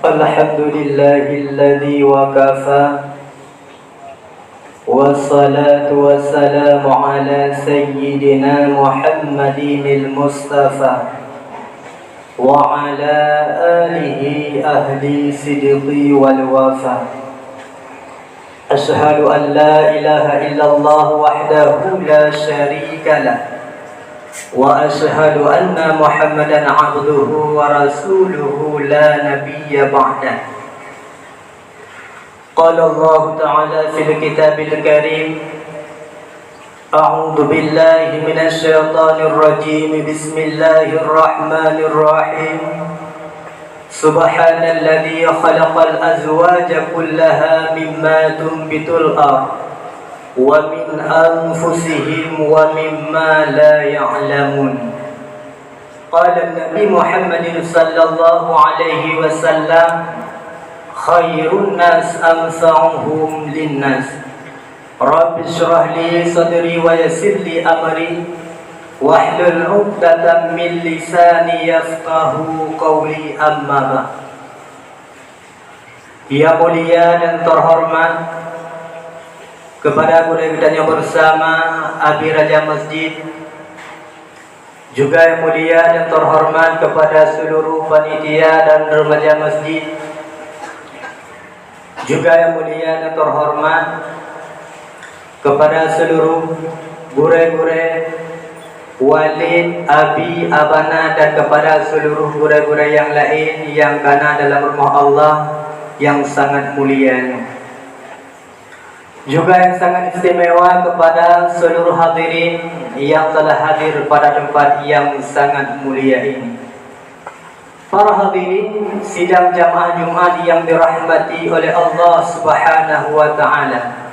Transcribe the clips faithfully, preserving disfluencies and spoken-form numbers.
الحمد لله الذي وكفى، والصلاة والسلام على سيدنا محمد المصطفى وعلى آله أهل الصدق والوفاء. أشهد أن لا إله إلا الله وحده لا شريك له، وأشهد أن محمدا عبده ورسوله لا نبي بعده. قال الله تعالى في الكتاب الكريم: أعوذ بالله من الشيطان الرجيم. بسم الله الرحمن الرحيم. سبحان الذي خلق الأزواج كلها مما تنبت الأرض ومن أنفسهم ومما لا يعلمون. قال النبي محمد صلى الله عليه وسلم: خير الناس أنفعهم للناس. رب اشرح لي صدري ويسر لي أمري واحلل عقدة من لساني يفقهوا قولي. أما بعد. Yang mulia dan terhormat kepada gurée geutanyoe bersama, Abi Raja Masjid, juga yang mulia dan terhormat kepada seluruh panitia dan remaja masjid, juga yang mulia dan terhormat kepada seluruh gurée-gurée, walid, abi, abana, dan kepada seluruh gurée-gurée yang lain yang kana dalam rumah Allah yang sangat mulia nyoe. Juga yang sangat istimewa kepada seluruh hadirin yang telah hadir pada tempat yang sangat mulia ini. Para hadirin sidang jamaah Jumat yang dirahmati oleh Allah Subhanahu wa Ta'ala.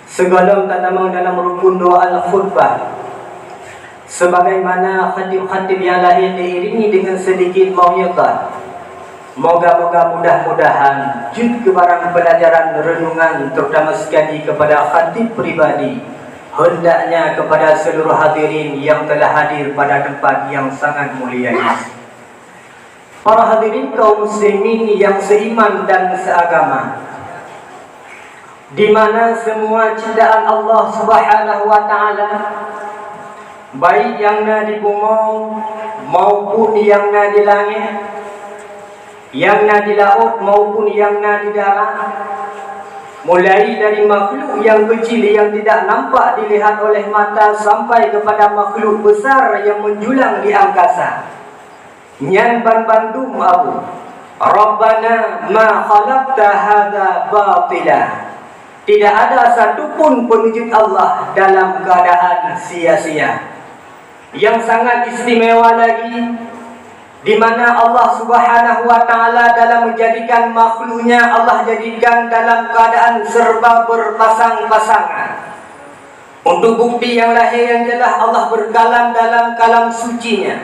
Sigohlom tatamong dalam rukun doa al-khutbah, sebagaimana khatib-khatib yang laén diiringi dengan sedikit mau'izah, moga-moga mudah-mudahan jeuet keu barang pelajaran renungan, terutama sekali kepada khatib pribadi, hendaknya kepada seluruh hadirin yang telah hadir pada tempat yang sangat mulia ini. Para hadirin kaum muslimin yang seiman dan seagama, di mana semua ciptaan Allah Subhanahu wa Ta'ala, baik nyang na di bumoe maupun nyang na di langét, nyang na di laôt maupun nyang na di darat, mulai dari makhluk yang kecil yang tidak nampak dilihat oleh mata sampai kepada makhluk besar yang menjulang di angkasa. Nyan banmandum, Abu, Rabbana ma khalaqta hadza batila. Tidak ada satu pun peungeujeuet Allah dalam keuadaan sia-sia. Yang sangat istimewa lagi, di mana Allah Subhanahu wa Ta'ala dalam menjadikan makhluk-Nya, Allah jadikan dalam keuadaan serba berpasang-pasangan. Untuk bukti yang lahé nyang jeulaih, Allah berkalam dalam kalam suci-Nya,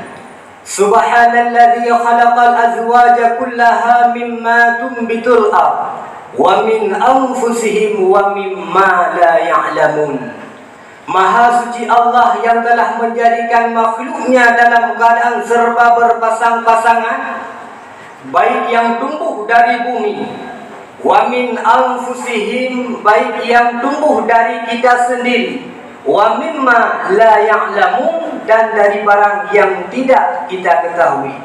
"Subhanalladzi khalaqal azwaja kullaha mimma tunbitul ard, wa min anfusihim wa mimma la ya'lamun." Maha suci Allah yang telah menjadikan makhluk-Nya dalam keadaan serba berpasang-pasangan, baik yang tumbuh dari bumi, wa min anfusihim, baik yang tumbuh dari kita sendiri, wa mimma la ya'lamun, dan dari barang yang tidak kita ketahui.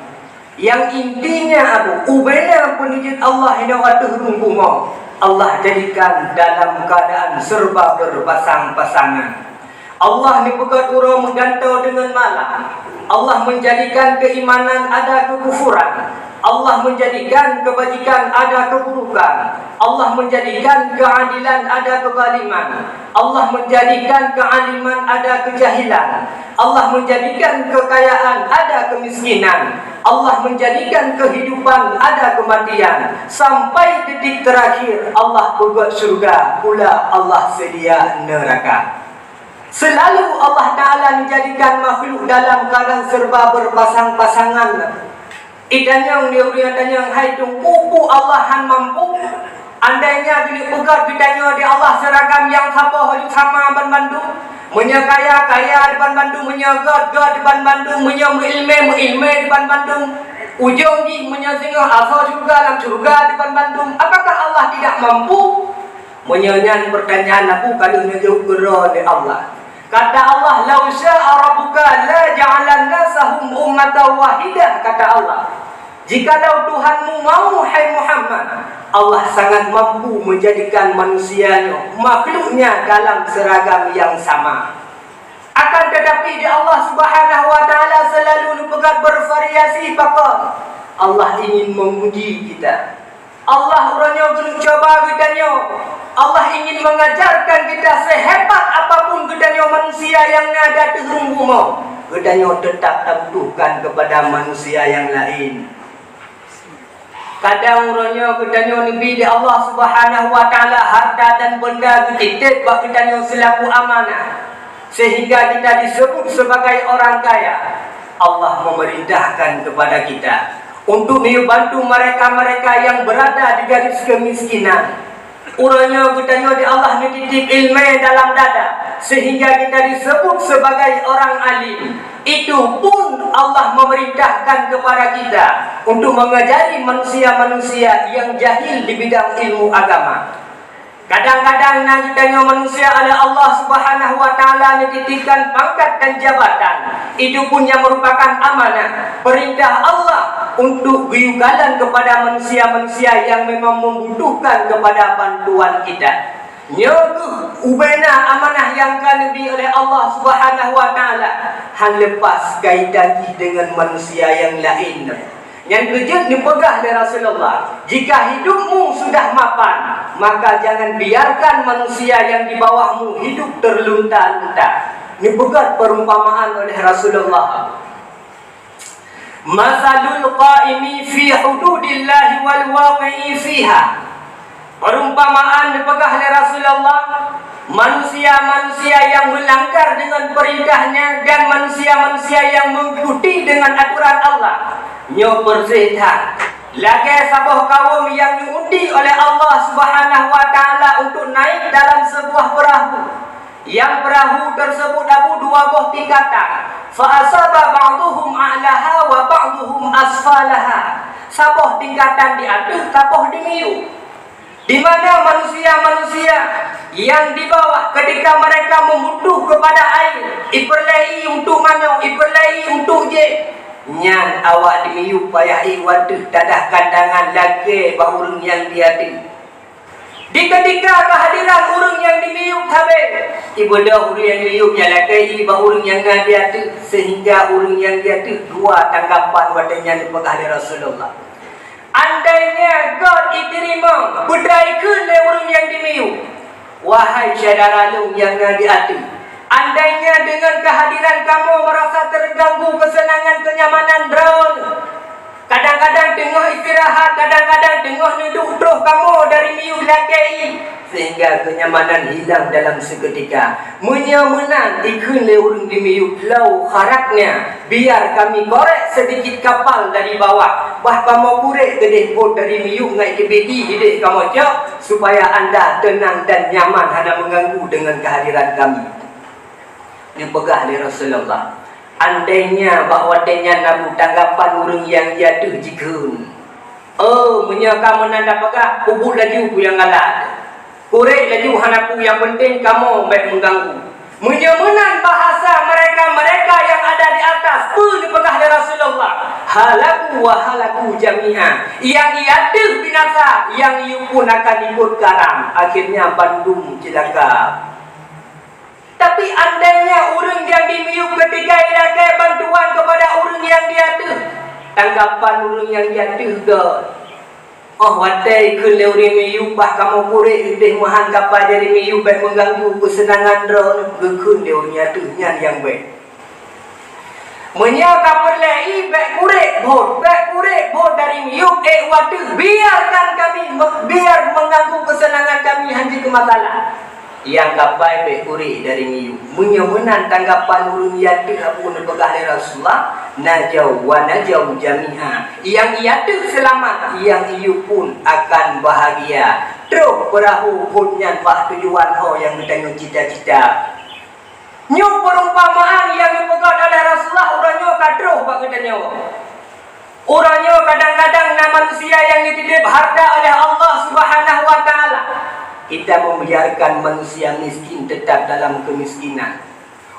Yang intinya, Abu, ubena peunijeuet Allah inoe ateueh rhueng bumoe, Allah jadikan dalam keadaan serba berpasang-pasangan. Allah neupeugét uroe meugantoe deungon malam. Allah menjadikan keimanan ada kekufuran. Allah menjadikan kebajikan ada keburukan. Allah menjadikan keadilan ada kezaliman. Allah menjadikan kealiman ada kejahilan. Allah menjadikan kekayaan ada kemiskinan. Allah menjadikan kehidupan ada kematian. Sampai detik terakhir, Allah peugét syurga, pula Allah sedia neraka. Selalu Allah Ta'ala menjadikan makhluk dalam keadaan serba berpasang-pasangan. Itanyong di ureuëng tanyong, "Hai Tuhan, peue Allah han mampu?" Andainya geupeugét geutanyoe di Allah seragam nyang saboh laju sama banmandum, meunyoe kaya, kaya diban bandum, meunyoe gét, gét diban bandum, meunyoe meuilmé, meuilmé diban bandum, Ujong jih meunyoe singoh asoe syeuruga lam syeuruga diban bandum, apakah Allah tidak mampu? Meunyoe nyan peurtanyaan aku ka lheueh neujaweueb keudroe lé Allah. Kata Allah, "Lau syaa rabbuka la ja'alan nasahum ummatan wahidah," kata Allah. Jikalau Tuhanmu mau, hai Muhammad, Allah sangat mampu menjadikan manusia nyoe, makhluknya dalam seragam yang sama. Akan tetapi di Allah Subhanahu wa Taala selalu neupeugah bervariasi pakon. Allah ingin menguji kita. Allah uroe nyoe geuneuk cuba geutanyoe. Allah ingin mengajarkan kita sehebat apapun geutanyoe manusia yang na di ateueh rueng bumoe. Geutanyoe tetap tabutuhkan kepada manusia yang lain. Kadang uroe nyoe geutanyoe neubi di Allah Subhanahu wa Taala harta dan benda geutitép bak geutanyoe seulaku amanah, sehingga kita disebut sebagai orang kaya. Allah memerintahkan kepada kita untuk neubantu mereka-mereka yang berada di garis kemiskinan. Uroe nyoe geutanyoe di Allah neutitip ileumèe dalam dada, sehingga kita disebut sebagai orang alim. Itu pun Allah memerintahkan kepada kita untuk mengajari manusia-manusia yang jahil di bidang ilmu agama. Kadang-kadang na geutanyoe manusia oleh Allah Subhanahu wa Taala neutitipkan pangkat dan jabatan. Itu pun yang merupakan amanah, perintah Allah untuk geuyue kalon kepada manusia-manusia yang memang membutuhkan kepada bantuan kita. Nyoe kheueh ubena amanah nyang ka neubi oleh Allah Subhanahu wa Taala, han lepas kaitan jih deungon manusia nyang laén. Nyan keuh jeuet neupeugah lé Rasulullah, "Jika hidupmu sudah mapan, maka jangan biarkan manusia yang di bawahmu hidup terlunta-lunta." Neupeugah perumpamaan oleh Rasulullah. "Masalul qaimi fi hududillahi wal waqi'i fiha." Perumpamaan neupeugah lé Rasulullah, manusia-manusia yang melanggar dengan perintahnya dan manusia-manusia yang mengikuti dengan aturan Allah. Nyoe persis that lagèe saboh kawöm nyang geuundi oleh Allah Subhanahu wa Taala untuk naik dalam sebuah perahu. Nyang peurahu tersebut abu dua boh tingkatan. Fa asaba ba'duhum a'laha wa ba'duhum asfalaha. Saboh tingkatan di ateueh, saboh di miyueb. Di mana manusia-manusia yang di bawah ketika mereka membutuh kepada air, ipeurlée ié untuk manoe, ipeurlée ié untuk jih. Nyan awak di miyueb payah ié watèe tadah kandangan lagèe bak ureueng nyang di ateueh. Di ketika kehadiran ureueng nyang di miyueb sabe, ibeudôh ureueng nyang di miyueb nyang lakèe ié bak ureueng nyang na di ateueh, sehingga ureueng nyang di ateueh dua tanggapan watèe nyan dipeugah lé Rasulullah. Andainya göt iteurimong, peue ikheun lé ureueng nyang di miyueb, "Wahai syedara lôn nyang na di ateueh, andainya deungon kehadiran kamoe merasa terganggu kesenangan kenyamanan droeneuh, kadang-kadang teungoh istirahat, kadang-kadang teungoh neuduek troh kamoe dari miyueb lakèe ié, sehingga kenyamanan hilang dalam seketika." Meunyoe meunan ikheun lé ureueng di miyueb, "Lau kharaqna, biar kami korek sedikit kapal dari bawah, bah kamoe kurek keudeh bot dari miyueb ngon teubiet idéh kamoe cok, supaya anda tenang dan nyaman hana mengganggu dengan kehadiran kami." Neupeugah lé Rasulullah, andainya bak watèe nyan na tanggapan ureueng nyang di ateueh jikheun, "Oh, meunyoe ka meunan tapeugah, peubuet laju peue nyang galak. Kurek laju hana peue, nyang penting kamoe bèk mengganggu." Meunyoe meunan bahasa mereka-mereka yang ada di atas, peue neupeugah lé Rasulullah? "Halaku wa halaku jami'a." Nyang di ateueh binasa, nyang miyueb pun akan ikot karam. Akhirnya bandum ceulaka. Tapi andainya ureueng nyang di miyueb ketika ilakèe bantuan kepada ureueng nyang di ateueh, tanggapan ureueng nyang di ateueh göt. Oh, watèe ikheun lé ureueng miyueb, "Bah kamoe kurek leubeh meuhan kapal dari miyueb, bèk mengganggu keuseunangan droeneuh," geukheun lé ureueng ateueh nyan nyang bèk. Meunyoe ka peureulèe ié, bèk kurek bot, bèk kurek bot dari miyueb, ék u ateueh, biarkan kami me-, biar mengganggu kesenangan kami, han jeuet keu masalah. Nyang ka pai bèk kurek dari miyueb. Meunyoe meunan tanggapan ureueng nyang di ateueh, abu neupeugah lé Rasulullah, "Najau wa najau jami'a." Nyang di ateueh seulamat, nyang miyueb pun akan bahagia. Troh peurahu phôn nyan bak tujuan ho nyang geutanyoe cita-cita. Nyoe peurumpamaan nyang geupeugah oleh Rasulullah uroe nyoe ka troh bak geutanyoe. Uroe nyoe kadang-kadang na manusia nyang jititip harta oleh Allah Subhanahu wa Ta'ala. Kita membiarkan manusia miskin tetap dalam kemiskinan.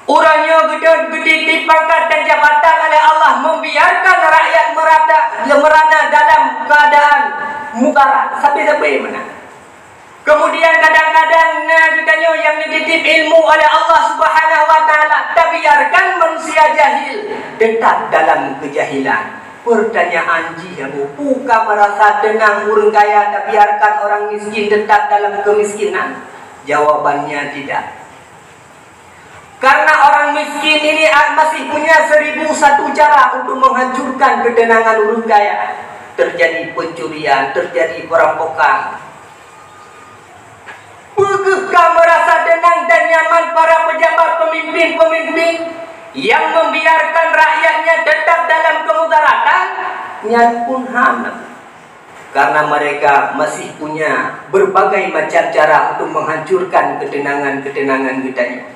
Uroe nyoe geudong geutitip pangkat dan jabatan oleh Allah, membiarkan rakyat merata, merana dalam keadaan mudarat. Sabe-sabe meunan. Kemudian kadang-kadang na geutanyoe nyang jititip ilmu oleh Allah Subhanahu wa Ta'ala, tabiarkan manusia jahil tetap dalam kejahilan. Pertanyaan jih, Abu, peue ka merasa tenang ureuëng kaya, tabiarkan orang miskin tetap dalam kemiskinan? Jawabannya tidak. Karena orang miskin ini a-, masih punya seribu satu cara untuk menghancurkan ketenangan ureuëng kaya. Terjadi pencurian, terjadi perampokan. Peue kheueh ka merasa tenang dan nyaman para pejabat pemimpin-pemimpin yang membiarkan rakyatnya tetap dalam kemudaratan? Nyan pun hana. Karena mereka masih punya berbagai macam cara untuk menghancurkan ketenangan-ketenangan geutanyoe.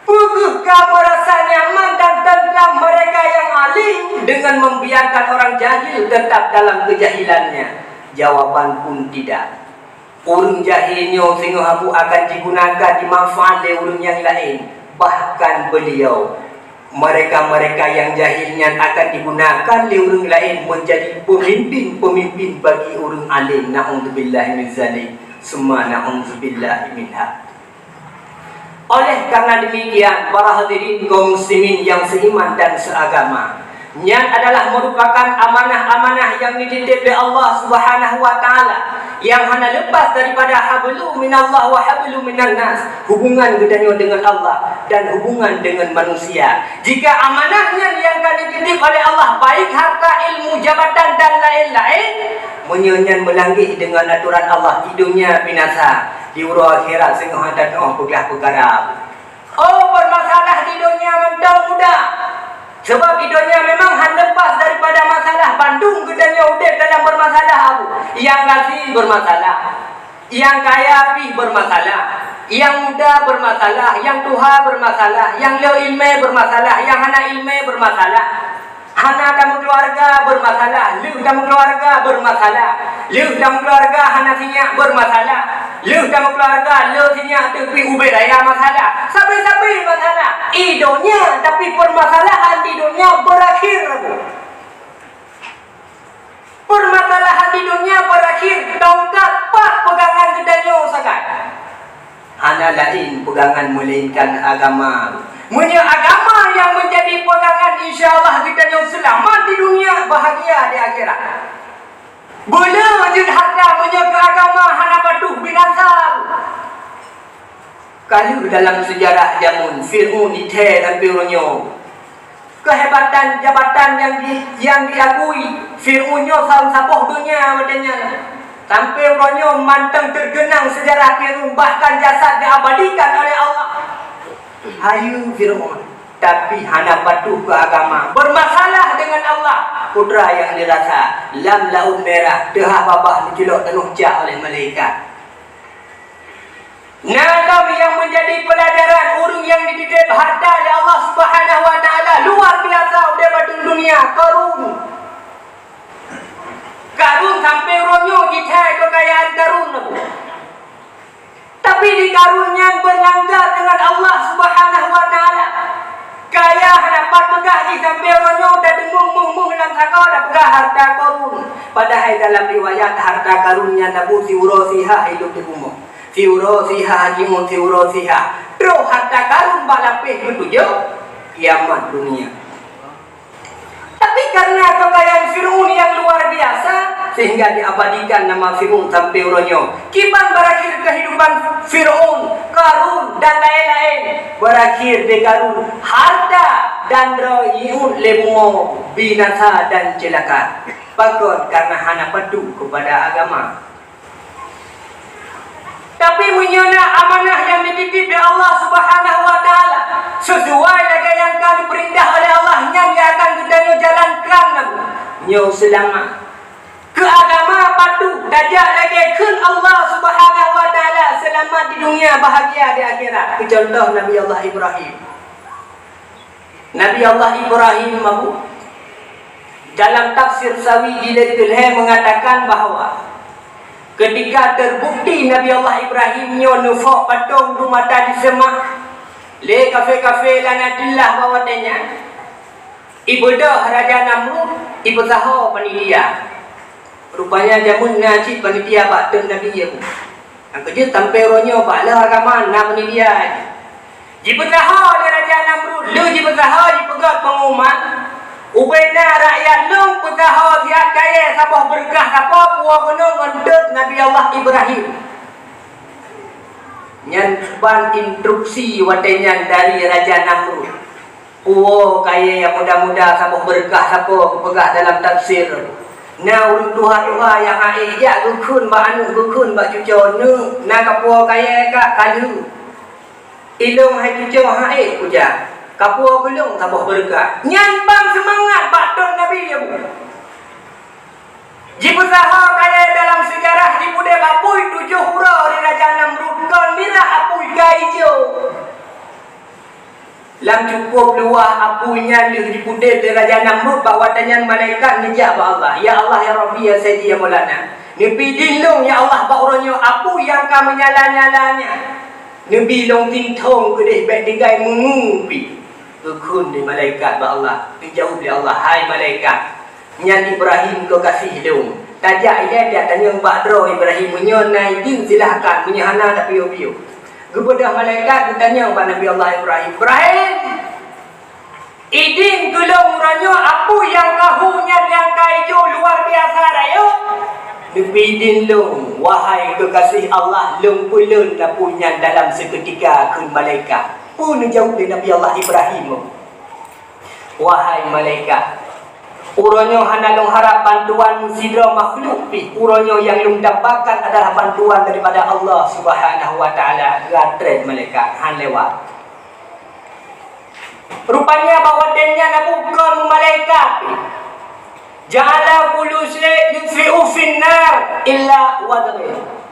Peue kheueh ka merasa nyaman dan tentram mereka yang alim dengan membiarkan orang jahil tetap dalam kejahilannya? Jawaban pun tidak. Ureuëng jahil nyoe singoh Abu akan digunakan dimanfaat lé ureuëng nyang laén, bahkan beliau, mereka-mereka yang jahil nyan akan digunakan lé ureuëng laén menjadi pemimpin-pemimpin bagi ureuëng alim. Na'udzubillah min zalik, summa na'udzubillah minha. Oleh karena demikian, para hadirin kaum muslimin yang seiman dan seagama, nyan adalah merupakan amanah-amanah yang dititip lé Allah Subhanahu wa Ta'ala, yang hana lepas daripada hablu minallah wa hablu minan nas, hubungan geutanyoe dengan Allah dan hubungan dengan manusia. Jika amanah nyan yang ka dititip oleh Allah, baik harta, ilmu, jabatan dan lain-lain, meunyoe nyan meulangge dengan aturan Allah, di dunia binasa, di uroe akhirat singoh hana teu'oh peugah peukara. Oh, bermasalah di dunia mantong mudah. Sebab di dunia memang hana lepas daripada masalah. Bandum geutanyoe udeb dalam bermasalah, Abu. Nyang gasien bermasalah, nyang kaya pih bermasalah, nyang muda bermasalah, nyang tuha bermasalah, nyang le iéleumé bermasalah, nyang hana iéleumé bermasalah. Hana tameukeuluwarga bermasalah, lheueh tameukeuluwarga bermasalah, lheueh tameukeuluwarga hana sinyak bermasalah, lheueh tameukeuluwarga le sinyak teupih ubé raya masalah. Sabe-sabe masalah. I donya, tapi permasalahan di donya berakhir, Bu. Permasalahan di donya berakhir, tongkat pat peugangan geutanyoe sagai. Hana laén peugangan meulainkan agama. Meunyoe agama nyang meujadi peugangan, insya Allah geutanyoe seulamat di dunia, bahagia di akhirat. Beu le jeuet harta, meunyoe keu agama hana patuh, binasa. Ka lheueh dalam seujarah jameun Fir'aun jithèe sampoe uroe nyoe. Keuhebatan jabatan nyang di-, nyang diakui Fir'aun nyoe sa-, saboh donya watèe nyan. Sampoe uroe nyoe mantong teukeunang seujarah Fir'aun, bahkan jasad diabadikan oleh Allah. Hayeue Fir'aun, tapi hana patuh keu agama, bermasalah dengan Allah. Peue teuma nyang dirasa, lam Laôt Merah, teuhah babah neuculok tanoh cak oleh malaikat. Na lom nyang meujadi peulajaran ureuëng nyang jititip harta lé Allah Subhanahu wa Ta'ala luar biasa udeb ateueh dunia, Qarun. Qarun sampoe uroe nyoe jithèe keukayaan Qarun. Tapi di Qarun nyan beulangga deungon Allah Subhanahu wa Ta'ala. Kaya hana pat peugah jih sampoe uroe nyoe, tadeungoe méuh-méuh lam sagoe tapeugah harta Qarun. Padahai dalam riwayat harta Qarun nyan na bu siuroe siha hidup di bumoe. Siuroe siha jimueng siuroe siha. Troh harta Qarun bak lapéh keutujôh, kiamat dunia. Tapi karena keukayaan Fir'aun nyang luar biasa, sehingga diabadikan nama Fir'aun sampoe uroe nyoe. Kiban berakhir kehidupan Fir'aun, Qarun dan laén-laén? Berakhir di Qarun, harta dan droe jiôt lé bumoe, binasa dan ceulaka. Pakon? Karena hana patuh kepada agama. Tapi meunyoe na amanah nyang jititip lé Allah Subhanahu wa Ta'ala, sesuai lagèe nyang ka geupeurintah oleh Allah, nyan nyang akan geutanyoe jalankan. Nyoe seulamat. Keu agama patuh, tajak lagèe kheun Allah Subhanahu wa Ta'ala, seulamat di dunia, bahagia di akhirat. Keu contoh Nabi Allah Ibrahim. Nabi Allah Ibrahim, Abu, Dalam tafsir Sawi jilid keulhèe meungatakan bahwa keutika teubukti Nabi Allah Ibrahim nyoe neufok patong dumata jiseumah lé kafé-kafé laknatullah bak watèe nyan, ibeudôh Raja Namrud, ipeusaho panitia. Rupanya jameun na cit panitia bak thôn Nabi Yakub. Nyang keujeuet sampoe uroe nyoe bak lheueh agama na panitia. Jipeusaho lé Raja Namrud, lheueh jipeusaho jipeugah pengumuman, ubena rakyat lôn peusaho siat kayèe saboh beureukat sapo puwoe keunoe ngon deuek Nabi Allah Ibrahim. Nyan ban instruksi watèe nyan dari Raja Namrud. Puwoe kayèe nyang muda-muda saboh beureukat sapo geupeugah dalam tafsir. Na ureueng tuha-tuha nyang han ék jak geukheun bak aneuk geukheun bak cucoe, "Neuk, na kapuwoe kayèe ka, ka lheueh. Ilôn hai cucoe han ék kujak. Kapuwoe keu lôn saboh beureukat." Nyan ban seumangat bak thôn Nabi Yakub. Jipeusaho kayèe dalam seujarah jipeudép apui tujoh uroe di Raja Namrud kon mirah apui ka ijo. Lam cukôp luwah apui nyan lheueh jipeudép lé Raja Namrud bak watèe nyan malaikat neujak bak Allah, "Ya Allah, ya Rabbi, ya Sayyidi, ya Maulana. Neubi idin lôn, ya Allah, bak uroe nyoe apui nyang ka meunyala-nyala nyan. Neubi lôn sintong keudéh bèk tinggai meungu pih." Geukheun lé malaikat bak Allah, geujaweueb lé Allah, "Hai malaikat, nyan Ibrahim keukaséh lôn. Tajak ilèe tajak tanyong bak droe Ibrahim, meunyoe na idin silahkan, meunyoe hana tapiôh-piôh." Geubeudôh malaikat geutanyong bak Nabi Allah Ibrahim, "Ibrahim, idin keu lôn uroe nyoe apui nyang ka hu nyan nyang ka ijo luar biasa rayeuk?" "Neubi idin lôn, wahai keukaséh Allah, lôn peulon apui nyan dalam seukeutika," kheun malaikat. Peue neujaweueb lé Nabi Allah Ibrahim? "Wahai malaikat, uroe nyoe hana lôn harab bantuan sidroe makhluk pih. Uroe nyoe nyang lôn dambakan adalah bantuan daripada Allah Subhanahu wa Ta'ala." Geutrép malaikat, han lewat. Rupanya bak watèe nyan na bukan malaikat pih. "Ja'ala kullu syai' yutfi'u fin nar illa wadghin."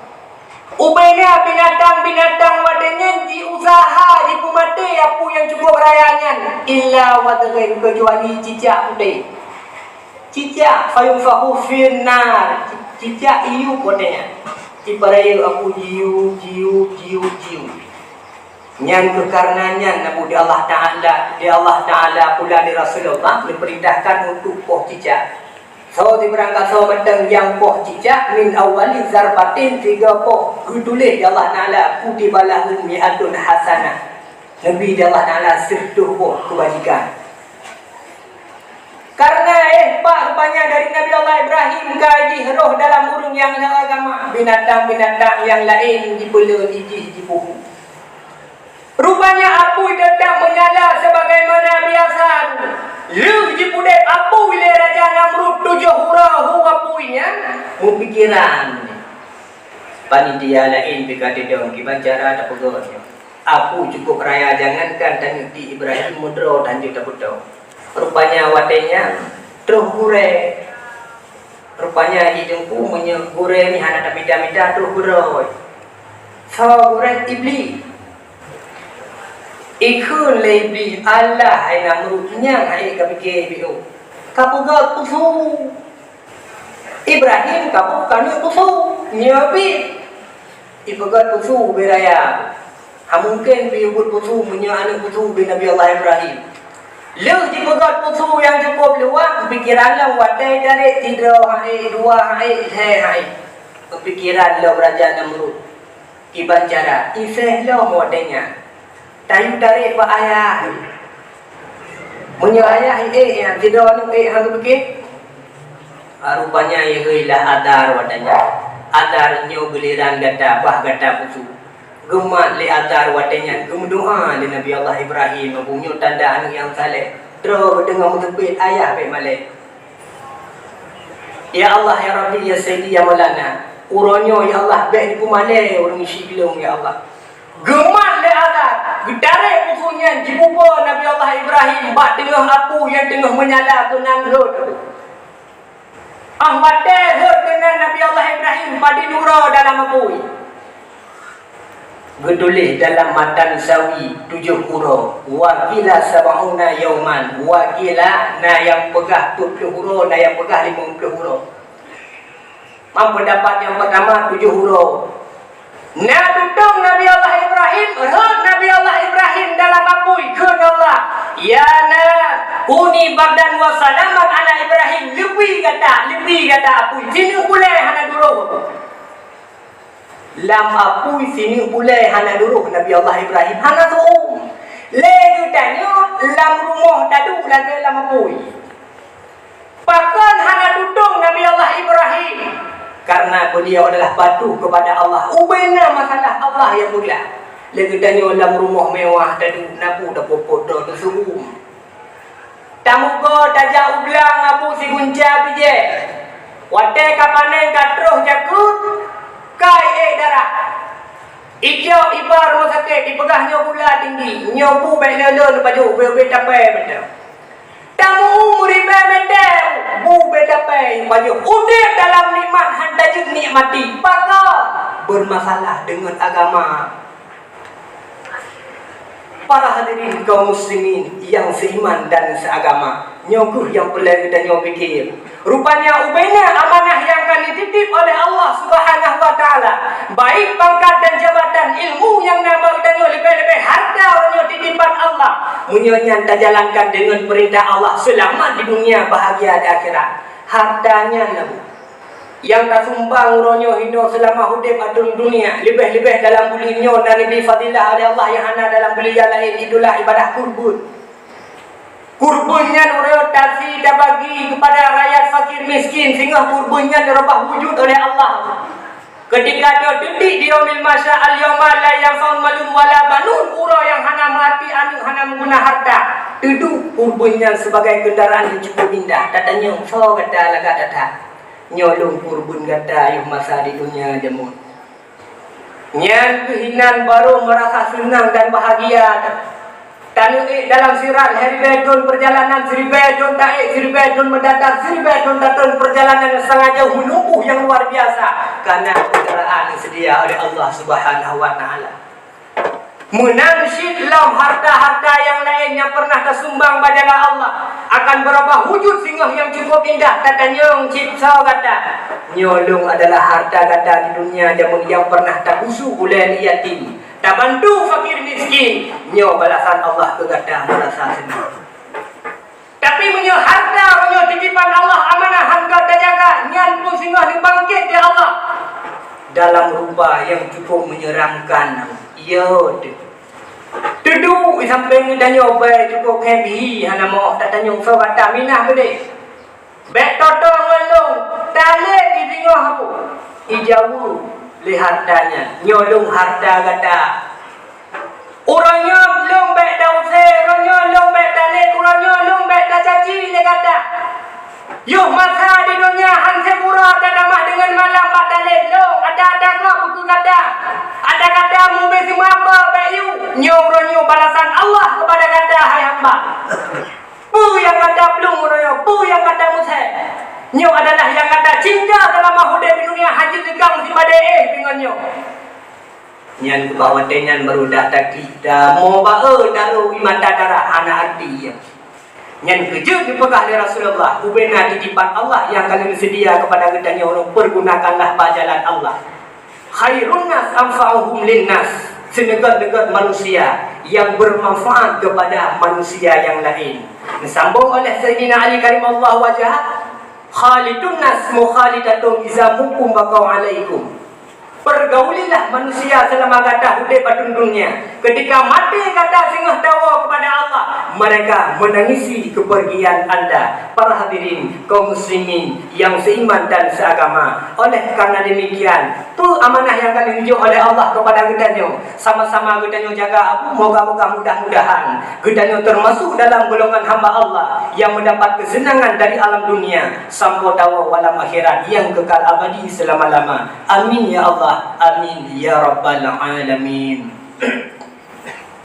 Ubena binatang-binatang watèe nyan jiuseuha jipeumaté apui nyang cukôp raya nyan, illa wadghin, keucuali cicak putéh. Cicak, fayunfakhu fin nar, cicak iyup watèe nyan. Jiparayeuk apui jiyup, jiyup, jiyup, jiyup. Nyan keuh kareuna nyan na buet di Allah Ta'ala, di Allah Ta'ala pula di Rasulullah neupeurintahkan untuk poh cicak. Soe sibarang kasoe mantong nyang poh cicak, min awwali zarbatin, sigoe poh, geutuléh di Allah Ta'ala, kutiba lahu mi'atun hasanah, neubi di Allah Ta'ala sireutôh boh keubajikan. Kareuna éh pat rupanya dari Nabi Allah Ibrahim ka jih roh dalam ureueng nyang hana agama, binatang-binatang nyang laén jipeulon ijih jipeuhu. Rupanya apui teutap meunyala sebagaimana biasa. Lheueh jipeudép apui lé Raja Namrud tujoh uroe hu apui nyan, meupikeran panitia laén pih ka teudong kiban cara tapeugöt nyoe. Apui cukôp raya, jangankan tanyoe di Ibrahim meudroe tanyoe tapeudong. Rupanya watèe nyan troh gurèe. Rupanya di Teungku meunyoe gurèe nyan hana tamita-mita troh gurèe. Soe gurèe? Iblih. Ikheun lé Iblih, "Alah hai Namrud, nyan hai ka pike biôh. Ka peugöt peusu. Ibrahim ka bukan peusu, nyoe pih." Ipeugöt peusu ubé raya. Hana mungken pih ibuet peusu meunyoe aneuk peusu ubé Nabi Allah Ibrahim. Lheueh jipeugöt peusu nyang cukôp luwah, pikeran lom watèe tarek sidroe hai, dua hai, lhèe hai. Pikeran lom Raja Namrud. Kiban cara, iseh lom watèe nyan. Tayue tarek bak ayah. Meunyoe ayah ék nyan, sidroe aneuk ék han geupike? Ah, rupanya yeh hei lah Azar watèe nyan. Azar nyoe giliran gata, bah gata peusu. Geumat lé Azar watèe nyan, geumeudoa lé Nabi Allah Ibrahim, "Meunyoe tanda aneuk nyang saleh, droe geuteungoh meuteupet, ayah bèk malèe." Ya Allah, ya Rabbi, ya Sayyidi, ya Maulana, uroe nyoe, ya Allah, bèk neupeumalèe ureueng syiek lôn, ya Allah. Geumat lé Azar, geutarek peusu nyan jipeupo Nabi Allah Ibrahim bak teungoh apui nyang teungoh meunyala keunan rhot. Ah watèe rhot keunan Nabi Allah Ibrahim padit uroe dalam apui. Geutuléh dalam matan Sawi tujoh uroe, wa qila sab'una yauman, wa qila na nyang peugah peuet ploh uroe, na nyang peugah limong ploh uroe. Lam peundapat nyang peurtama tujoh uroe. Na tutong Nabi Allah Ibrahim, rhot Nabi Allah Ibrahim dalam apui, kheun Allah, "Ya nar, kuni bardan wa salaman ala Ibrahim." Leubeh gata, leubeh gata apui, sineuk bulée hana duroh. Lam apui sineuk bulée hana duroh Nabi Allah Ibrahim, hana seuuem. Lé geutanyoe lam rumoh taduek lagée lam apui. Pakon hana tutong Nabi Allah Ibrahim? Karena beliau adalah patuh kepada Allah. Ubena masalah Allah nyang mulia. Lé geutanyoe lam rumoh mewah taduek, na peue tapeubuet droe teuseuuem. Tamugoe tajak u blang abu sigunca bijéh. Watée ka panen ka troh jakeuet, kai ék darah. Ijok iba rumoh sakét, ipeugah nyoe gula tinggi, nyoe bu bék lé-lé neupajoh, ubé-ubé tapée mantong. Tamu-umu ribée meuté, bu bék tapée pajoh. Udeb dalam nikmat han tajeuet nikmati. Pakon? Bermasalah deungon agama. Para hadirin kaum muslimin yang seiman dan seagama, nyoe kheueh nyang peureulée geutanyoe pikir. Rupanya ubena amanah nyang ka neutitip oleh Allah Subhanahu wa Taala, baik pangkat dan jabatan, ilmu nyang na bak geutanyoe, leubeh-leubeh harta uroe nyoe titipan Allah. Meunyoe nyan tajalankan deungon peurintah Allah, seulamat di dunia, bahagia di akhirat. Harta nyan na bu. Nyang tasumbang uroe nyoe hinoe seulama udeb ateueh dunia, leubeh-leubeh dalam buleuen nyoe na neubri fadilah oleh Allah nyang hana dalam buleuen nyang laén, itulah ibadah kurban. Kurban nyan uroe nyoe tasi tabagi keupada rakyat fakir miskin, singoh kurban nyan dirubah wujud oleh Allah. Keutika nyoe teudik di Yaumil Mahsyar, "Al-yauma la yanfa'u malun wala banun," uroe nyang hana meuarti aneuëk, hana meuguna harta. Teuduek kurban nyan sibagai keundaraan nyang cukup indah. Tatanyong, soe gata lagak that-that? Nyoe lôn kurban gata yoh masa di dunia jameun. Nyan keuh inan barô meurasa seunang dan bahagia. Taneuk ék dalam sirat lhée ribée thon peurjalanan, siribée thon taék, siribée thon meudata, siribée thon tathon peurjalanan nyang sangat jauh, meunumbuh nyang luar biasa, kareuna keudaraan nyang seudia oleh Allah Subhanahu wa Taala. Meunan cit lom harta-harta nyang laén nyang peureunah tasumbang bak jalan Allah akan beurubah wujud singoh nyang cukup indah. Tatanyong cit, soe gata? Nyoe lôn adalah harta gata di dunia jameun nyang peureunah tabusu ulée aneuk yatim, tabantu fakir miskin. Nyoe balasan Allah keu gata meurasa seunang. Tapi meunyoe harta meunyoe titipan Allah amanah han ka tajaga, nyan pun singoh neubangket lé Allah dalam rupa nyang cukup meunyeramkan. Yo teuh. Teuduek di sampéng geutanyoe bèe cukup heavy, hana moh tatanyong soe gata minah beudeh. Bèk toto ngon lôn, talét di singoh abu. Ijaweueb lé harta nyan, nyoe lôn harta gata. Uroe nyoe lôn bèk tausé, uroe nyoe lôn bèk talét, uroe nyoe lôn bèk tacaci lé gata. Yoh masa di donya han siburoe tatamah deungon malam bak talét lôn, ata-ata gob bukeuh gata. Ata gata mubé seumeurapa bèk yue. Nyoe uroe nyoe balasan Allah keupada gata, hai hamba. Peue nyang gata plueng uroe nyoe, peue nyang gata meusé? Nyoe adalah nyang gata cinta seulama udép di donya, hana jeuet lé kang sipadé éh deungon nyoe. Nyan keubah watèe nyan baru dah taklik, dah mo ba-e taru i mata darah hana arti. Nyan keuh jeuet geupeugah lé Rasulullah, ubena titipan Allah nyang ka lheueh seudia keupada geutanyoe, pergunakanlah bak jalan Allah. Khairun nas anfa'uhum linnas, seuneugét-neugét manusia nyang bermanfaat kepada manusia nyang laén. Geusambong oleh Saidina Ali karimallahu wajhah, khaliqun nas mukhalatatum iza mutum baqau alaikum. Pergaulilah manusia selama gata udép ateueh dunia. Ketika maté gata singoh tawoe kepada Allah, mereka menangisi kepergian anda. Para hadirin, kaum muslimin yang seiman dan seagama. Oleh karena demikian, peue amanah nyang ka lheueh geujok oleh Allah kepada geutanyoe, sama-sama geutanyoe jaga, moga-moga mudah-mudahan geutanyoe termasuk dalam golongan hamba Allah yang mendapat kesenangan dari alam dunia sampoe tawoe u alam akhirat yang kekal abadi selama-lama. Amin ya Allah, amin ya rabbal alamin.